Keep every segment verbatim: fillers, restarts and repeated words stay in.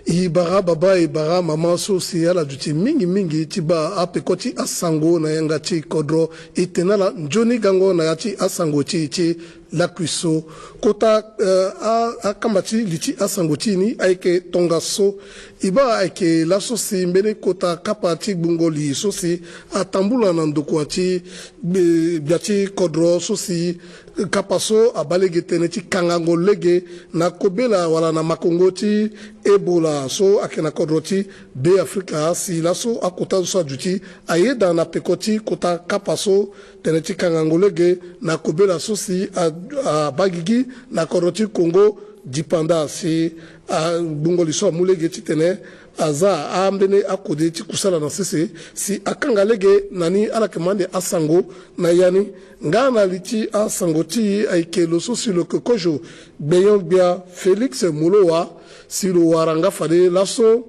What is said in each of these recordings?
E bara baba, e bara mama so si ala duti mingi mingi ti baa apeko ti asango na yanga ti kodro. E tene ala nzoni gango na ya ti asango ti e ti lakui so. Kota, eh, a, akamba ti li ti asango ti e ni ayeke tongaso. E baa ayeke laso si mbeni kota kapa ti gbungo li so si atambula na ndokua ti gbe-, gbia ti kodro so si kapa so abaa lege tënë ti kangango lege na kobela wala na makongo ti Ebola so ayeke na kodro ti Be Afrika. Si laso akota so aduti ayeda na peko ti kota kapa so tënë ti kangango lege na kobela so si a, abaa gigi na kodro ti Congo dipanda si a, gbungo li so amu lege titene aza ambeni akode ti kusala na sese si akanga lege na ni ala yeke ma ande asango na ya ni. Nga na li ti asango ti e ayeke lo so si lo yeke kozo gbenyo-gbia Félix Moloua si lo wara nga fade laso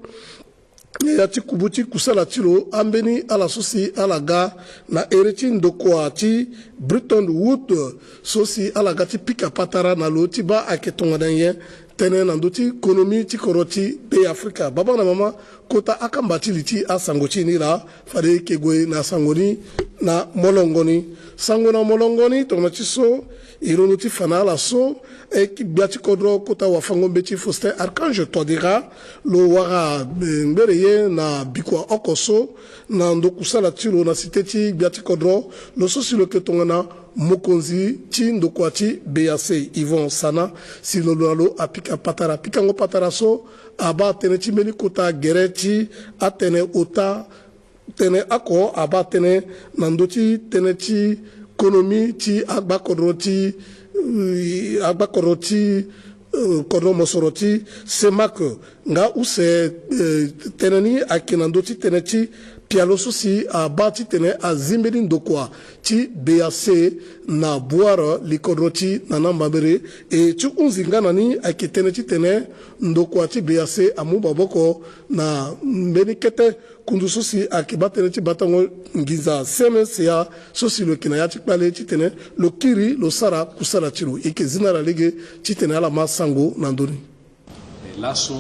na ya ti kubu ti kusala ti lo ambeni ala so si ala ga na ere ti ndokua ti Bretton Woods so si ala ga ti pika patara na lo ti baa ayeke tongana nyen tënë na ndö ti konomi ti kodro ti Be Afrika. Baba na mama, kota akamba ti li ti asango ti e ni laa fade e yeke gue na sango ni na molongo ni. Sango na molongo ni tongana ti so e londo ti fa na ala so, e, gbia ti kodro kota wafango-mbeti Faustin Archange Touadéra lo wara, eh, ngbere ye na bikua oko so na ndo kusala ti lo na site ti gbia ti kodro, lo so si lo yeke tongana mokonzi ti ndokua ti B A C, Yvon Sana, si lo lo na lo apika patara. Pikango patara so abaa tënë ti mbeni kota gere ti atene ota, tënë oko abaa tënë na ndö ti tënë ti konomi ti agbakodro ti, eh, agbakodro ti, eh, kodro mosoro ti CEMAC. Nga use, eh, tënë ni ayeke na ndö ti tënë ti pialo so si abaa titene azi mbeni ndokua ti B A C na Bouar, li kodro ti Nana Mambere. E ti hunzi nga na ni ayeke tënë titene ndokua ti B A C amu maboko na mbeni kete kundu so si ayeke baa tënë ti batango nginza C M C A so si lo yeke na ya ti kpale titene lo kiri lo sara kusala ti lo. E yeke zi na ala lege titene ala ma sango na ndö ni. E laso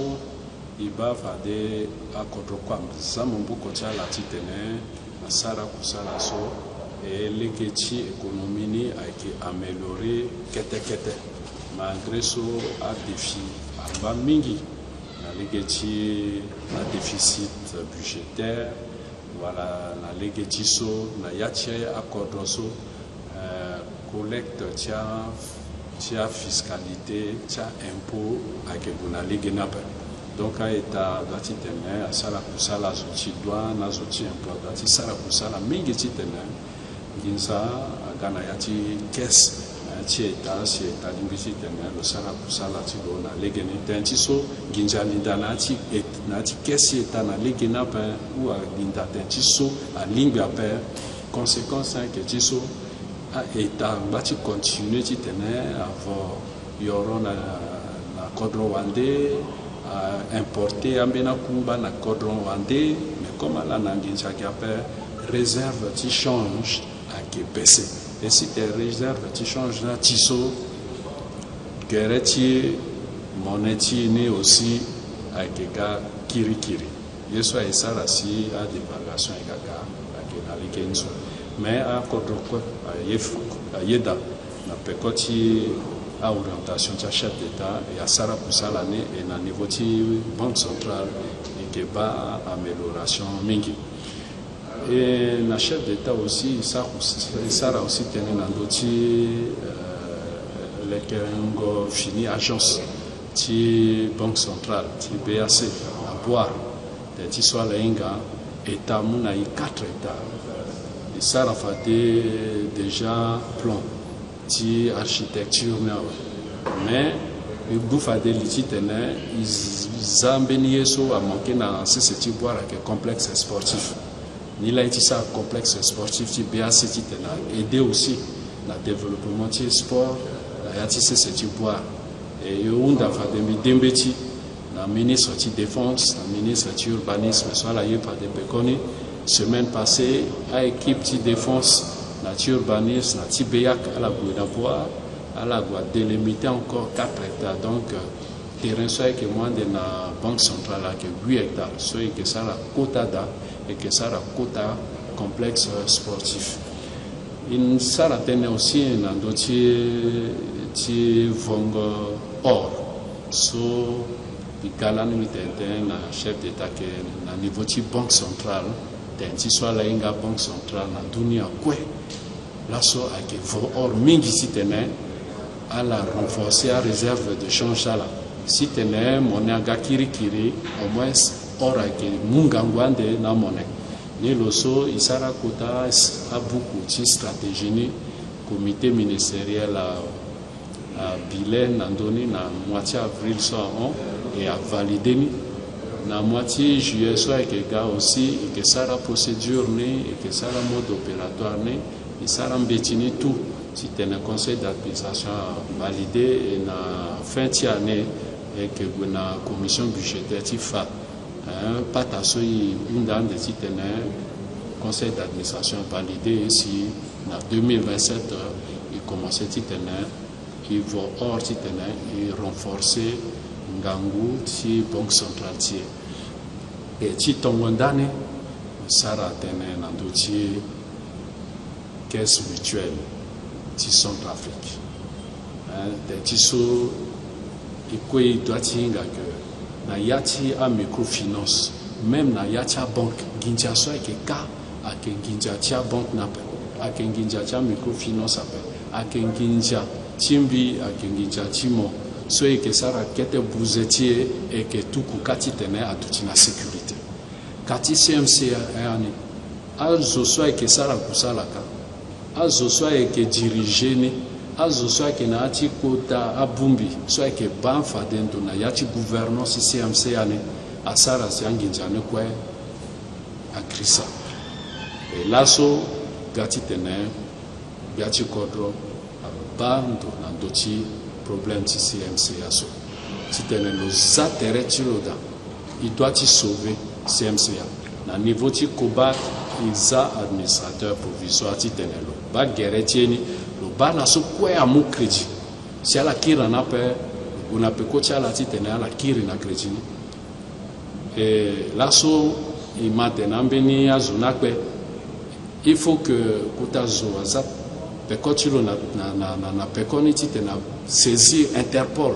e baa fade akodro kue aza maboko ti ala titene asara kusala so, e lege ti économie ni ayeke amélioré kete kete, malgré so adéfi angba mingi na lege ti adéficit budgétaire, wala na lege ti so na ya ti akodro so, eh, collecte ti a, ti afiscalité, ti aimpôt ayeke gue na lege ni ape. Donc a-État adoit titene asara kusala, azo ti douane, azo ti impôt adoit ti sara kusala mingi titene nginza aga na ya ti caisse, na ya ti État, si État alingbi titene lo sara kusala ti lo na lege ni. Tënë ti so nginza alinda na ya ti, na ya ti caisse ti État na lege ni ape, ou alinda tënë ti so alingbi ape. Conséquence ni ayeke ti so a-État angba ti continuer titene avo yoro na, na kodro wande, a importer ambeni akungba na kodro wande, mais comme ala na nginza gi ape, réserve ti change ayeke baissé. Et si tene réserve ti change ni ati so, gere ti monnaie ti e ni aussi ayeke ga kirikiri. Ye so aye sara si adévaluation ayeke ga, ayeke na lege ni so. Mais akodro kue aye, ayeda na peko ti a-orientation ti achef d'État, e asara kusala ni, e na niveau ti Banque centrale e yeke baa amélioration mingi. E na chef d'État aussi, e sara, e sara aussi tënë na ndö ti, euh, lekerengo fini agence ti Banque centrale ti B A C na Bouar. Tënë ti so ala hinga État amu na e quatre hectares. E sara fade déjà plan ti architecture ni awe. Mais e gu fade li titene e z-, za mbeni ye so amanke na sese ti Bouar ayeke complexe sportif. Ni laa e ti sara complexe sportif ti B A C titene a aider aussi na développement ti sport na ya ti sese ti Bouar. E, e hunda fade mbi de mbeti na ministre ti défense, na ministre ti urbanisme so ala ye fade pekoni. Semaine passée, a-équipe ti défense na ti urbanisme na ti BEAC ala gue na Bouar, ala gue a délimiter encore quatre hectares. Donc, euh, Terrain so ayeke mu ande na Banque Centrale ayeke huit hectares, so e yeke sara kota daa, e yeke sara kota complexe sportif. E sara tënë aussi na ndö ti, ti vongo or, so e ga lani mbi tene tënë na chef d'État ke na niveau ti Banque Centrale, tënë ti so ala hinga Banque Centrale na dunia kue. Laso ayeke vo or mingi titene ala renforcer aréserve de change ti ala. Titene monnaie aga kirikiri, au moins or ayeke mu ngangu ande na monnaie. Ni lo so e sara kota abuku ti stratégie ni, comité ministériel a, a bile na ndö ni na mois ti avril so ahon, e avalider ni. Na mois ti juillet so ayeke ga aussi, e yeke sara procédure ni, e yeke sara mode opératoire ni, e sara mbeti ni tout titene conseil d'administration avalider, e na fin ti année e yeke gue na commission budgétaire ti fa, hein, pata so e hunda ande titene conseil d'administration avalider, si na deux mille vingt-sept e commencer titene e vo or titene e renforcer ngangu ti Banque Centrale ti e. E ti tongo ndani, e sara tënë na ndö ti caisse mutuelle ti Centrafrique. Hein, tënë ti so e kue e doit ti hinga ke na ya ti amicrofinance, même na ya ti abanque, nginza so ayeke kâ ayeke nginza ti abanque ni ape, ayeke nginza ti amicrofinance ape, ayeke nginza ti mbi, ayeke nginza ti mo. So e yeke sara kete buze ti e, e yeke tuku kâ titene aduti na sécurité. Ka ti C M C A ni, azo so ayeke sara kusala kâ, azo so ayeke diriger ni, azo so ayeke na ya ti kota abongbi so ayeke baa fade ndo na ya ti gouvernance ti C M C A ni, asara si anginza ni kue agrisa. E laso ga titene gbia ti kodro abaa ndo na ndö ti problème ti C M C A so. Titene lo za tere ti lo daa, e doit ti sauver C M C A. Na niveau ti koba, e za administrateur provisoire titene lo baa gere ti e ni, lo baa laso kue amu crédit. Si ala kiri na ni ape, lo gue na peko ti ala titene ala kiri na crédit ni. E laso e ma tene ambeni azo ni akpe. Il faut que kota zo aza peko ti lo na, na, na, na, na peko ni titene asaisir Interpol,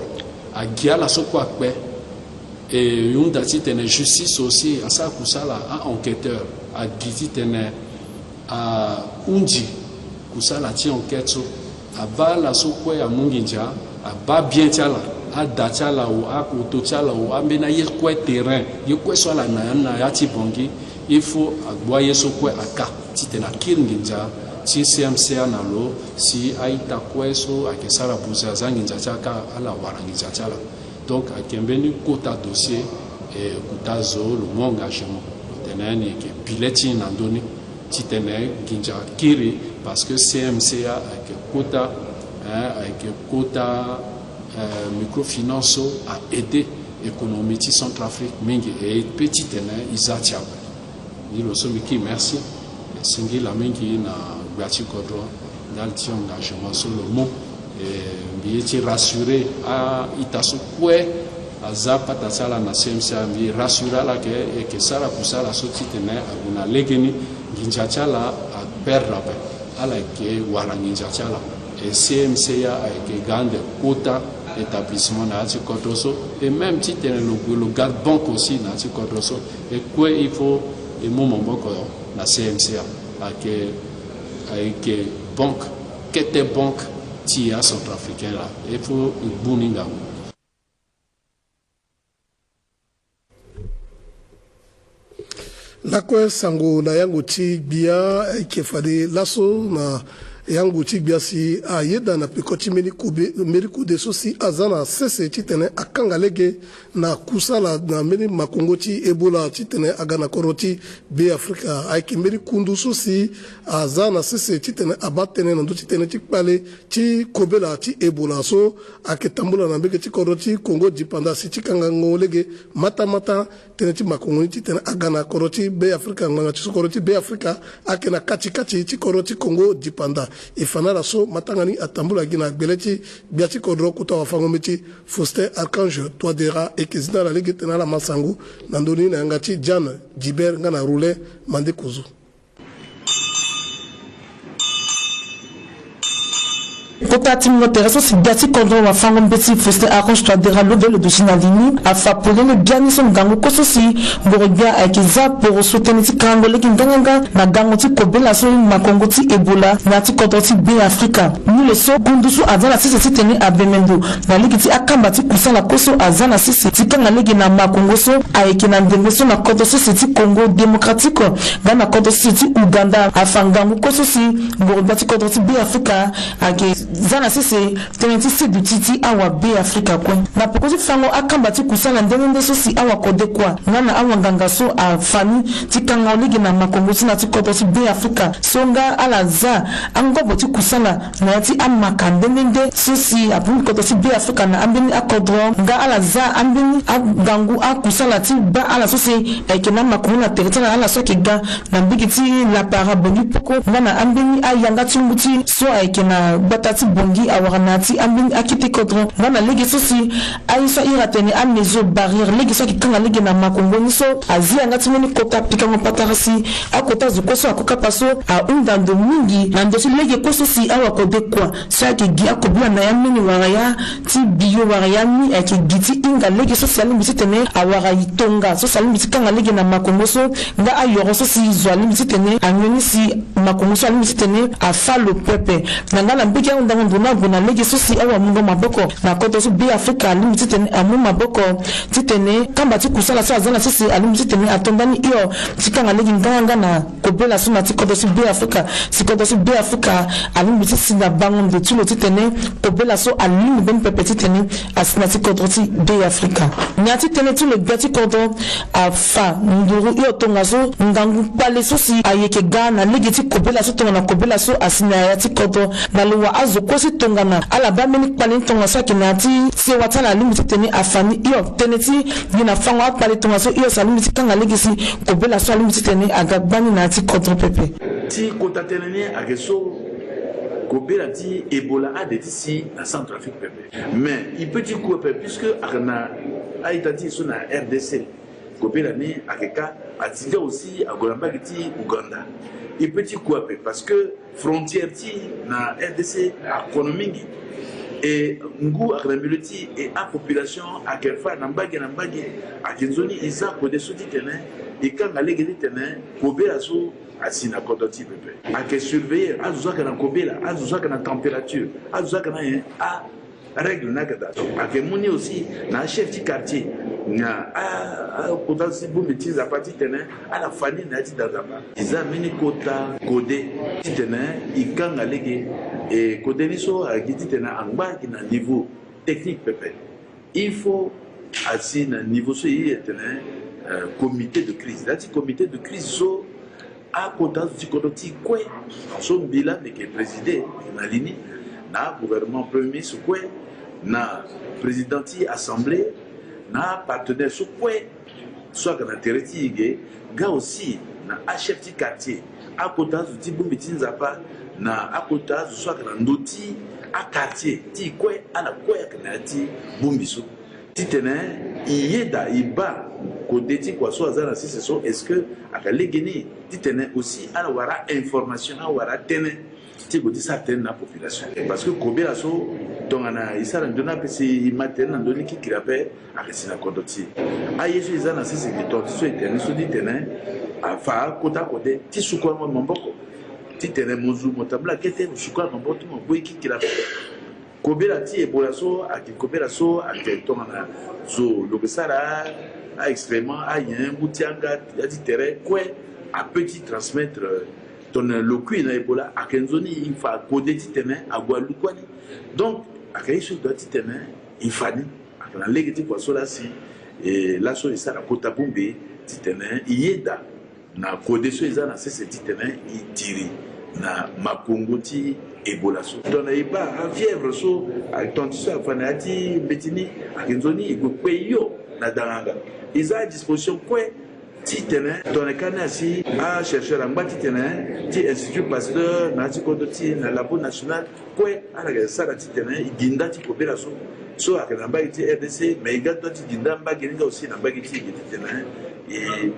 agi ala so kue akpe. E hunda titene justice aussi asara kusala, a-enquêteur agi titene ahunzi kusala ti enquête so. Abaa ala so kue amu nginza, abaa bien ti ala, ada ti ala o, akoto ti ala o, ambeni aye kue terrain, ye kue so ala na ya ni na ya ti Bangui, il faut agbu aye so kue akâ titene akiri nginza ti C M C A na lo, si a-ita kue so ayeke sara buze aza nginza ti akâ, ala wara nginza ti ala. Donc ayeke mbeni kota dossier, e kota zo lo mu engagement, lo tene ni ayeke bi le ti ni na ndö ni titene nginza akiri, parce que C M C A ayeke kota, eh, ayeke kota, eh, microfinance so a-aider économie ti Centrafrique mingi, e peut titene e za ti ape. Ni lo so mbi kiri merci, e singila mingi na gbia ti kodro ndali ti engagement so lo mu. E mbi ye ti rassurer a-ita so kue aza pata ti ala na C M C A, mbi rassurer ala ke e yeke sara kusala so titene ague na legeni, nginza ti ala aperdre ape, ala yeke wara nginza ti ala. E C M C A ayeke ga ande kota établissement na ya ti kodro so, et même titene lo gue lo ga banque aussi na ya ti kodro so. E kue il faut e mu maboko na C M C A, ayeke, ayeke banque, kete banque ti acentrafricain laa. Il faut e gbu ni ngangu. Lakue sango na yango ti gbia, ayeke fade laso na yango ti gbia si ayeda na peko ti mbeni kode, mbeni kode so si aza na sese titene akanga lege na kusala na mbeni makongo ti Ebola titene aga na kodro ti Be Afrika. Ayeke mbeni kundu so si aza na sese titene abaa tënë na ndö ti tënë ti kpale ti kobela ti Ebola so ayeke tambula na mbage ti kodro ti Congo dipanda si ti kangango lege matamata tënë ti makongo ni titene aga na kodro ti Be Afrika. Ngbanga ti so kodro ti Be Afrika ayeke na kati kati ti kodro ti Congo dipanda. E fa na ala so matanga ni atambula gi na gbele ti gbia ti kodro kota wafango-mbeti Faustin Archange Touadéra, e yeke zi na ala lege titene ala ma sango na ndö ni na yanga ti Diane Dibert nga na Roulin Mande Kozo. Kota ti mungo tere so si gbia ti kodro wafango-mbeti Faustin Archange Touadéra lobe lo duti na li ni afa polele biani so ngangu kue so si ngoro gbia ayeke za poroso tënë ti karango lege nganganga na gango ti kobela so makongo ti Ebola na ya ti kodro ti Be Afrika. Ni lo so gundu so aza na sese titene abembe ndo na lege ti akamba ti kusala kue so aza na sese ti kanga lege na makongo so ayeke na ndembe so na kodro sese ti Congo Démocratique nga na kodro sese ti Ouganda afa ngangu kue so si ngoro gbia ti kodro ti Be Afrika ayeke za na sese tënë ti seduti ti awa Be Afrika kue. Na peko ti fango akamba ti kusala nde nde nde so si awa kodekua nga na awanganga so afa ni ti kanga lege na makongo ti na ti kodro ti Be Afrika so nga ala za angobo ti kusala na ya ti amaka nde nde nde so si abongbi kodro ti Be Afrika na ambeni akodro nga ala za ambeni angangu akusala ti baa ala so si ayeke na amakongo na tere ti ala, ala so ayeke ga na mbege ti lapara Bangui Poko nga na ambeni ayanga ti ngu ti so ayeke na gbata ti Bangui awara na ya ti ambeni akete kodro nga na lege so si aye so ahiri atene amezo barrière lege so ayeke kanga lege na makongo ni so azi yanga ti mbeni kota pikango patara si akota zo kue so ako kapa so ahunda ndo mingi na ndo ti lege kue so si awakodekua so ayeke gi akobela na ya mini wala ya ti biyo wala ya ni ayeke gi ti hinga lege so si alingbi titene awara yi tonga so si alingbi ti kanga lege na makongo so nga ayoro so si zo alingbi titene anyo ni si makongo so alingbi titene afa lo pepe. Na nga na mbege ahundango ndo ni ague na lege so si awamungo maboko na kodro so Be Afrika alingbi titene amu maboko titene kamba ti kusala so aza na sese alingbi titene ato ndani hio ti kanga lege nganganga na kobela so na ti kodro so Be Afrika. Si kodro so Be Afrika alingbi ti si na bango ndo ti lo titene kobela so alingbi mbeni pepe titene asi na ti kodro ti Be Afrika. Na ya ti tënë ti lo gbia ti kodro afa nduru hio tongaso ngangu kpale so si ayeke ga na lege ti kobela so tongana kobela so asi na ya ti kodro na lo wa azo kue so tongana ala baa mbeni kpale ni tongaso ayeke na ya ti sewa ti ala alingbi titene afa ni hio tënë ti gi na fango akpale tongaso hio si alingbi ti kanga lege si kobela so alingbi titene aga gbani na ya ti kodro pepe. Ti kota tënë ni ayeke so kobela ti Ebola ade ti si na Centrafrique pepe. Mais e peut ti kue pepe puisque ayeke na a-ita ti e so na R D C. Kobela ni ayeke ka ati nga aussi ague na mbage ti Ouganda. E peut ti kue ape parce que frontière ti e na R D C akono mingi. E ngu ayeke na milieu ti e et apopulation ayeke fa na mbage na mbage. Ayeke nzoni e za kode so titene e kanga lege titene kobela so asi na kodro ti e pepe. Ayeke surveiller azo so ayeke na kobela, azo so ayeke na température, azo so ayeke na nyen a règle ni ayeke daa so. Ayeke mu ni aussi na achef ti quartier na a, akota so ti bongbi ti Nzapa titene ala fa ni na ya ti da Nzapa. E za mbeni kota kode titene e kanga lege. E kode ni so ayeke titene angba ayeke na niveau technique pepe. Il faut asi na niveau so e iri atene, euh, comité de crise. Na ya ti comité de crise so akota azo ti kodro ti e kue so mbi laa mbi yeke préside na li ni, na gouvernement, premier ministre kue, na président ti assemblée, na apartenaire so kue so ayeke na tere ti e ge, nga aussi na achef ti quartier, akota azo ti bongbi ti Nzapa, na akota azo so ayeke na ndö ti aquartier ti e kue, ala kue ayeke na ya ti bongbi so. Titene e yeda e baa kode ti kua so aza na sese so, est-ce que ayeke lege ni? Titene aussi ala wara information, ala wara tënë ti gue ti sara tënë na population. Parce que kobela so tongana e sara nzoni ape si e ma tënë na ndö ni kikiri ape, ayeke si na kodro ti e. Aye so e za na sese gi tonga ti so e tene so titene afa akota kode ti sukuango maboko. Titene mo zu mo tambula kete mo sukuango maboko ti mo gbu e kikiri ape. Kobela ti Ebola so ayeke kobela so ayeke tongana zo lo yeke sara a-excrément, anyen, ngu ti yanga, ya ti tere kue, a peut ti transmettre, euh, tongana lo kui na Ebola, ayeke nzoni e fa kode titene ague aluku ani. Donc ayeke ye so e doit titene e fa ni. Ayeke na lege ti kua so laa si, e, laso e sara kota bongbi titene e yeda na kode so e za na sese titene e tiri na makongo ti Ebola so. Tongana e baa afièvre so, atongana ti so afa na ya ti mbeti ni, ayeke nzoni e gue kpe hio na danganga. E za adisposition kue Titene tongana ka ni asi achercheur angba titene ti Institut Pasteur na ya ti kodro ti na Labo National kue, ala yeke sara titene e gi nda ti kobela so. So ayeke na mbage ti R D C, me e ga droit ti gi nda mbage ni nga aussi na mbage ti e gi titene e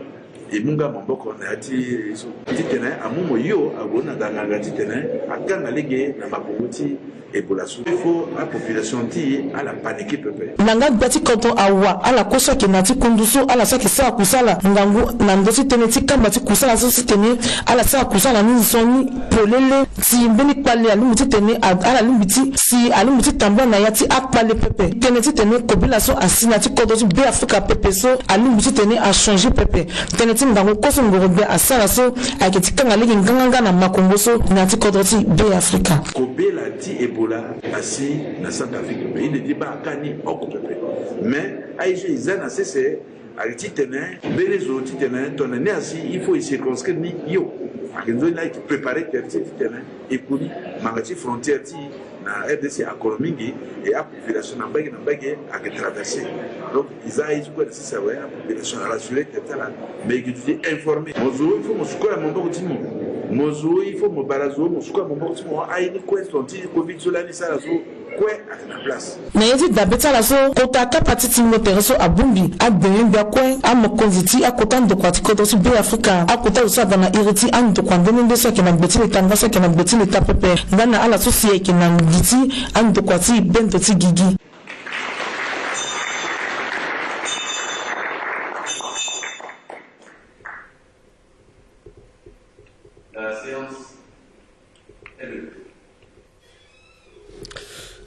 e mu nga maboko na ya ti so titene amu mo yo ague na nganganga titene akanga lege na makongo ti Ebola so. Il faut apopulation ti e ala paniquer pepe. Na nga gba ti kodro awa ala kue so ayeke na ya ti kundu so ala so ayeke sara kusala ngangu na ndö ti tënë ti kamba ti kusala so titene ala sara kusala ni nzoni polele. Si mbeni kpale alingbi titene a- ala lingbi ti si alingbi ti tambula na ya ti akpale pepe. Tënë titene kobela so asi na ya ti kodro ti Be Afrika pepe so alingbi titene achanger pepe. Tënë ti ngangu kue so ngoro gbia asara so ayeke ti kanga lege nganganga na makongo so na ya ti kodro ti Be Afrika. Kobela ti Ebola asi na Centrafrique pepe. E ne ti baa ka ni oko pepe. Mais aye so e za na sese ayeke titene mbeni zo titene tongana ni asi il faut e circonscrire ni yo. Ayeke nzoni ayeke préparer terre ti e titene e ku ni. Ngbanga ti frontière ti e na R D C akono mingi, e apopulation na mbage na mbage ayeke traverser. Donc e za aye ti kue na sese awe, apopulation arassurer terre ti ala. Mais e yeke duti informer. Mo zo il faut mo sukula maboko ti mo. Mo zo il faut mo bara zo mo sukula maboko ti mo. Aye ni kue so ti covid so lani sara so kue ayeke na place. Na ye ti dabe ti ala so kota kapa ti tingo tere so abongbi agbenyo-gbia kue, amokonzi ti akota ndokua ti kodro ti Be Afrika, akota zo so aga na iri ti andokua nde nde nde so ayeke na gbe ti leta nga so ayeke na gbe ti leta pepe, nga na ala so si ayeke na li ti andokua ti bendo ti gigi. La séance est levée.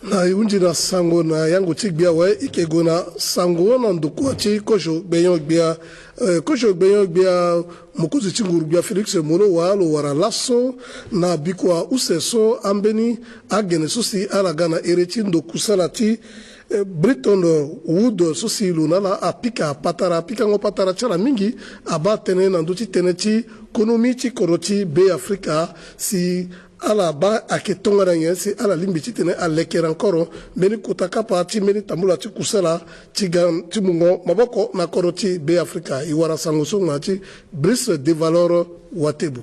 Na e hunzi na sango na yango ti gbia awe, e yeke gue na sango na ndokua ti kozo gbenyo-gbia. Eh, kozo gbenyo-gbia, mokonzi ti nguru-gbia Félix Moloua lo wara laso na bikua use so ambeni agene so si ala ga na ere ti ndo kusala ti eh, Bretton Woods so si lo na ala apika patara, apikango patara ti ala mingi abaa tënë na ndö ti tënë ti konomi ti kodro ti Be Afrika si ala baa ayeke tongana nyen si ala lingbi titene alekere encore mbeni kota kapa ti mbeni tambula ti kusala ti ga ti mungo maboko na kodro ti Be Afrika. E wara sango so ngbanga ti Brice de Valor Watebu.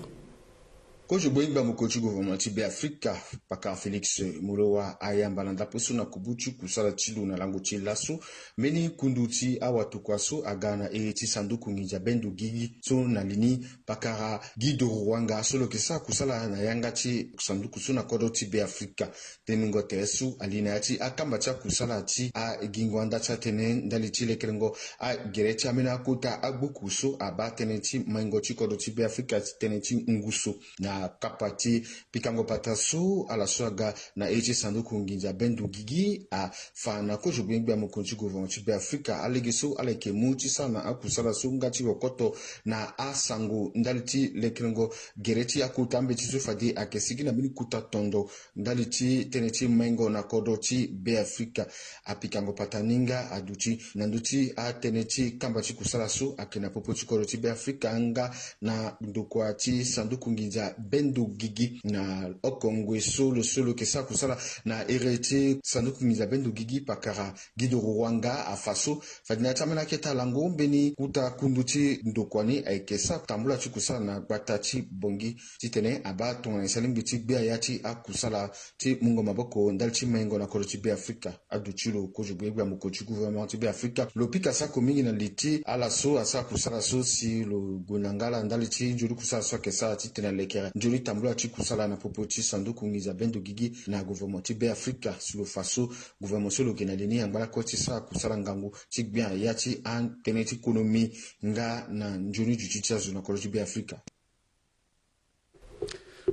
Kozo gbenyo-gbia mokonzi ti gouvernement ti Be Afrika, pakara Félix Moloua ayamba na ndapre so na kubu ti kusala ti lo na lango ti laso mbeni kundu ti awatokua so aga na iri ti sanduku nginza bendo gigi so na li ni pakara Guido Ruwanga so lo yeke sara kusala na yanga ti sanduku so na kodro ti Be Afrika. Tenengo tere so ali na ya ti akamba ti akusala ti agingo anda ti atënë ndali ti lekerengo agere ti ambeni akota agbuku so abaa tënë ti maingo ti kodro ti Be Afrika ti tënë ti ngu so. Na kapa ti pikango patara so ala so aga na iri ti sanduku nginza bendo gigi afa na kozo gbenyo-gbia mokonzi ti gouvernement ti Be Afrika alege so ala yeke mu ti sara na akusala so nga ti rokoto na asango ndali ti lekerengo gere ti akota mbeti so fade ayeke sigi na mbeni kota tondo ndali ti tënë ti maingo na kodro ti Be Afrika. Apikango patara ni nga aduti na ndö ti atënë ti kamba ti kusala so ayeke na popo ti kodro ti Be Afrika nga na ndokua ti sanduku nginza bendo gigi na oko ngoi so lo so lo yeke sara kusala na iri ti sanduku nginza bendo gigi pakara Guido Ruwanga afa so fade na ya ti ambeni akete alango mbeni kota kundu ti ndokua ni ayeke sara tambula ti kusala na gbata ti Bangui titene abaa tongana e sara lingbi ti gbia ya ti akusala ti mungo maboko ndali ti maingo na kodro ti Be Afrika. Aduti lo kozo gbenyo-gbia mokonzi ti gouvernement ti Be Afrika lo pika sako mingi na li ti ala so asara kusala so si lo gue na ngala ndali ti nzoni kusala so ayeke sara titene alekere nzoni tambula ti kusala na popo ti sanduku nginza bendo gigi na gouvernement ti Be Afrika si lo fa so gouvernement so lo yeke na li ni angba lakue ti sara kusala ngangu ti gbia ya ti atënë ti konomi nga na nzoni duti ti azo na kodro ti Be Afrika.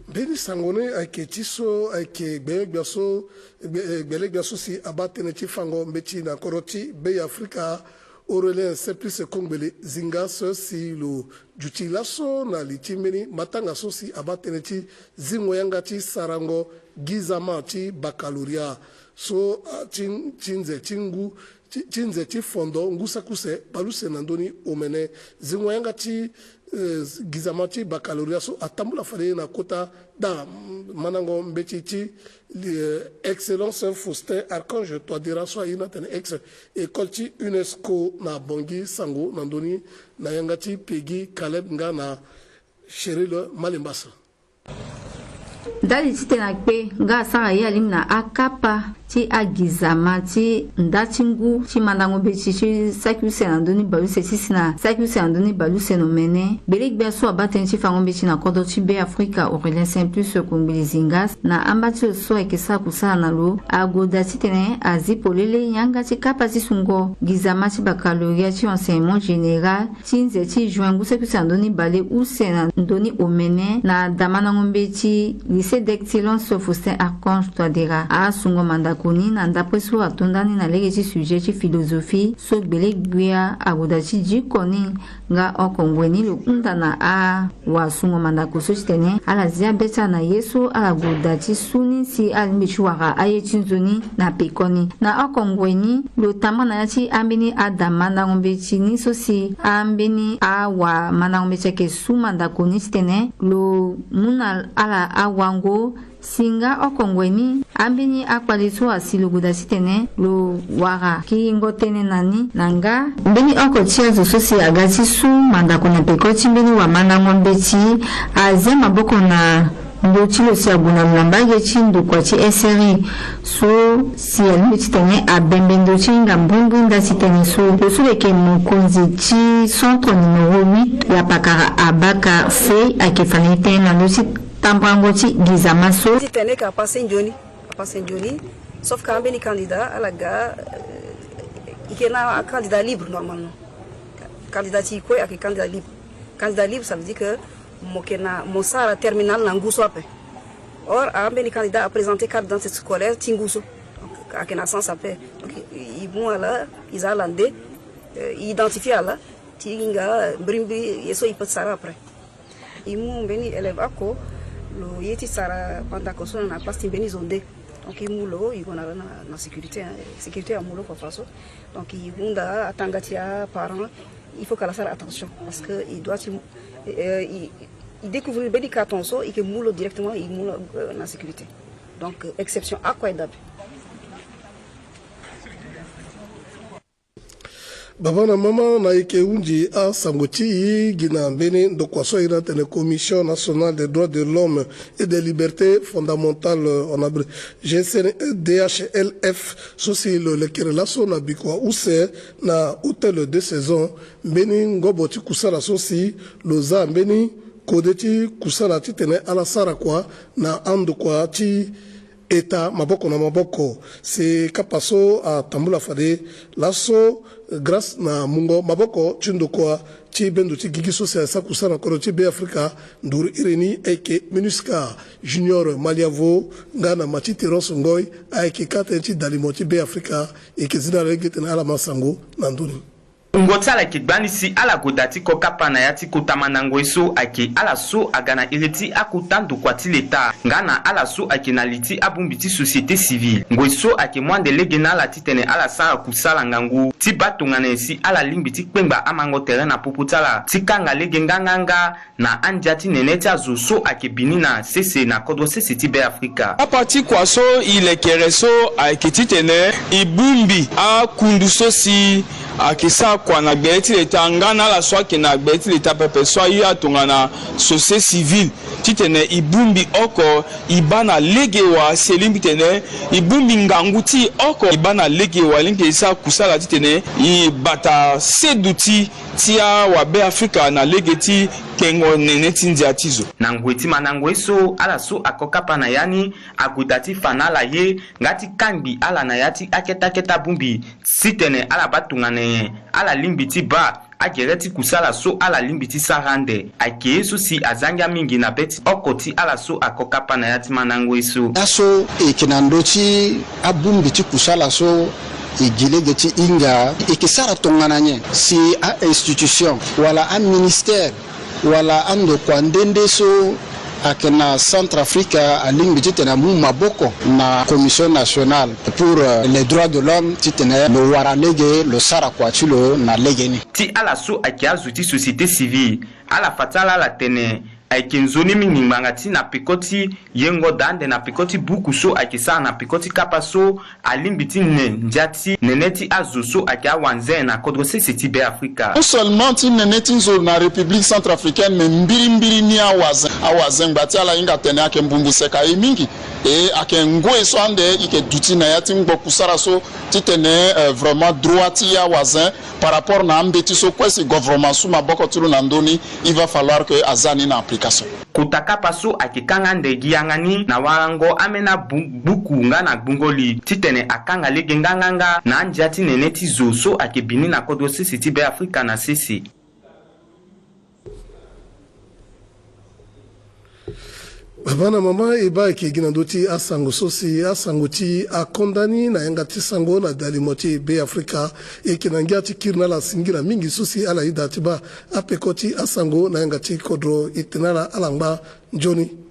Mbeni sango ni ayeke ti so ayeke gbenyo-gbia so gbe- eh, gbele-gbia so si abaa tënë ti fango mbeti na kodro ti Be Afrika, Aurélien Simplice Kongbele Zinga so si lo duti laso na li ti mbeni matanga so si abaa tënë ti zingo yanga ti sarango gi zama ti baccalauréat so ah, ti ti nze ti ngu ti, ti nze ti fondo ngu saki use baleuse na ndö ni omene. Zingo yanga ti, eh, gizama ti baccalauréat so atambula fade na kota daa, mm, mandango mbeti ti, eh, Excellence Faustin Archange Touadéra so airi ni atene ex école ti UNESCO na Bangui, sango na ndö ni na yanga ti Peggy Caleb nga na Cheryl Malembasa. Ndali titene akpe nga asara ye alingbi na akapa ti agizama ti nda ti ngu ti mandango mbeti ti saki use na ndö ni baleuse ti si na saki use na ndö ni baleuse na omene. Gbele-gbia so abaa tënë ti fango mbeti na kodro ti Beafrika Aurélien Simplice Kungbilizi nga na amba ti lo so ayeke sara kusala na lo ague daa titene azi polele yanga ti kapa ti sungo gizama ti baccalauréat ti enseignement général ti nze ti juin ngu saki use na ndö ni baleuse na ndö ni omene na da mandango mbeti Lycée d'Excellence Faustin Archange Touadéra. Asungo mandako ni na ndapre so ato nda ni na lege ti sujet ti philosophie so gbele-gbia ague daa ti diko ni nga oko ngoi ni lo hunda na awasungo mandako so titene ala zia be ti ala na ye so ala gue daa ti su ni si ala lingbi ti wara aye ti nzoni na pekoni. Na oko ngoi ni lo tambana ya ti ambeni ada mandango mbeti ni so si ambeni awamandango mbeti ayeke su mandako ni titene lo mu na ala awango si nga oko ngoi ni ambeni akpale so asi lo gue daa titene lo wara kingo tënë na ni na nga mbeni oko ti azo so si aga ti su mandako na peko ti mbeni wamandango mbeti azia maboko na ndo ti lo si ague na lo na mbage ti ndokua ti S R I so si alingbi titene abembe ndo ti hinga mbrimbri nda ti tënë so. Lo so lo yeke mokonzi ti centre numéro huit ya pakara Abakar Sey ayeke fa na e tënë na ndo ti tambuango ti gizama so. Titene ka passe nzoni, ka passe nzoni, sauf ka ambeni candidat ala ga, euh, i yeke na candidat libre normalement. Candidat ti e kue ayeke candidat libre. Candidat libre, ça veut dire que mo yeke na, mo sara terminal na ngu so ape. Or ambeni candidat aprésenté carte d'identité scolaire ti ngu so. Donc ayeke na sens ape. Donc i mu ala, i za ala nde, euh, i identifier ala ti hinga mbrimbri ye so i peut sara après. I mu mbeni élève oko lo ye ti sara mandako so na place ti mbeni zo nde. Donc i mu lo, i gue na lo na, na sécurité, hein. Sécurité amu lo fafa so. Donc i hunda atanga ti aparent, il faut que ala sara attention parce que i doit ti, euh, i, i découvrir mbeni carton so, i yeke mu lo directement, i mu lo, euh, na sécurité. Donc, euh, exception akue dabe. Baba na mama, na e yeke hunzi asango ti e gi na mbeni ndokua so airi atene Commission Nationale des Droits de l'Homme et des Libertés Fondamentales, en abrégé C N D H L F, so si lo lekere laso na bikua use na hôtel de saison, mbeni ngobo ti kusala so si lo za mbeni kode ti kusala titene ala sara kua na andokua ti eta maboko na maboko. Si kapa so atambula fade laso grâce na mungo maboko ti ndokua ti bendo ti gigi so si asara kusala na kodro ti Beafrika nduru iri ni ayeke MINUSCA. Junior Maliavo nga na ma ti Terence Ngoy ayeke kâ tënë ti dalimo ti Beafrika. E yeke zi na ala lege titene ala ma sango na ndö ni. Wungo ti ala yeke gbani si ala gue daa ti ko kapa na ya ti kota mandango ye so ayeke ala so aga na iri ti akota ndokua ti leta nga na ala so ayeke na li ti abongbi ti société civile. Ngoi so ayeke mu ande lege na ala titene ala sara kusala ngangu ti baa tongana nyen si ala lingbi ti kpengba amango tere na popo ti ala ti kanga lege nganganga na andia ti nene ti azo so ayeke bini na sese na kodro sese ti Beafrika. Kapa ti kua so e lekere so ayeke titene e bongbi akundu so si ayeke sara kua na gbele ti leta nga na ala so ayeke na gbele ti leta pepe so aye tongana société civile titene e bongbi oko e baa na lege wa si e lingbi titene e bongbi ngangu ti e oko e baa na lege wa e lingbi ti sara kusala titene e bata seduti ti awabeafrika na lege ti kengo nene ti ndia ti zo. Na ngoi ti mandango ye so ala so ako kapa na ya ni ague daa ti fa na ala ye nga ti kangbi ala na ya ti akete akete abongbi titene ala baa tongana nyen ala lingbi ti baa agere ti kusala so ala lingbi ti sara ande. Ayeke ye so si azangia mingi na be ti oko ti ala so ako kapa na ya ti mandango ye so. Laso e yeke na ndö ti abongbi ti kusala so e gi lege ti hinga, e yeke sara tongana nyen si a-institution wala aministère wala andokua nde nde so Ayeke na Centrafrique alingbi titene amu maboko na Commission nationale pour, euh, les droits de l'homme titene lo wara lege, lo sara kua ti lo na legeni. Ti ala so ayeke azo ti société civile, ala fa ti ala ala tene ayeke nzoni mingi ngbanga ti na peko ti yengo daa ande na peko ti buku so ayeke sara na peko ti kapa so alingbi ti ne ndia ti nene ti azo so ayeke awanze na kodro sese ti Be Afrika. Non seulement ti nene ti nzoni na République centrafricaine, mais mbirimbiri ni awazen, awazen ngba ti ala hinga tene ayeke mbumbu seka e mingi. E ayeke ngoi so ande e yeke duti na ya ti ngbo kusara so titene, euh, vraiment droit ti awazen par rapport na ambeti so kue si gouvernement asu maboko ti lo na ndö ni, il va falloir que aza ni na application. Kota kapa so ayeke kanga ande gi yanga ni na warango ambeni abu-, buku nga na gbungo li titene akanga lege nganganga na andia ti nene ti zo so ayeke bini na kodro sese ti Be Afrika na sese. Baba na mama, e baa e yeke gi na ndö ti asango so si asango ti akonda ni na yanga ti sango na dalimo ti Be Afrika. E yeke na ngia ti kiri na ala singila mingi so si ala yeda ti baa apeko ti asango na yanga ti kodro. E tene na ala ala ngba nzoni.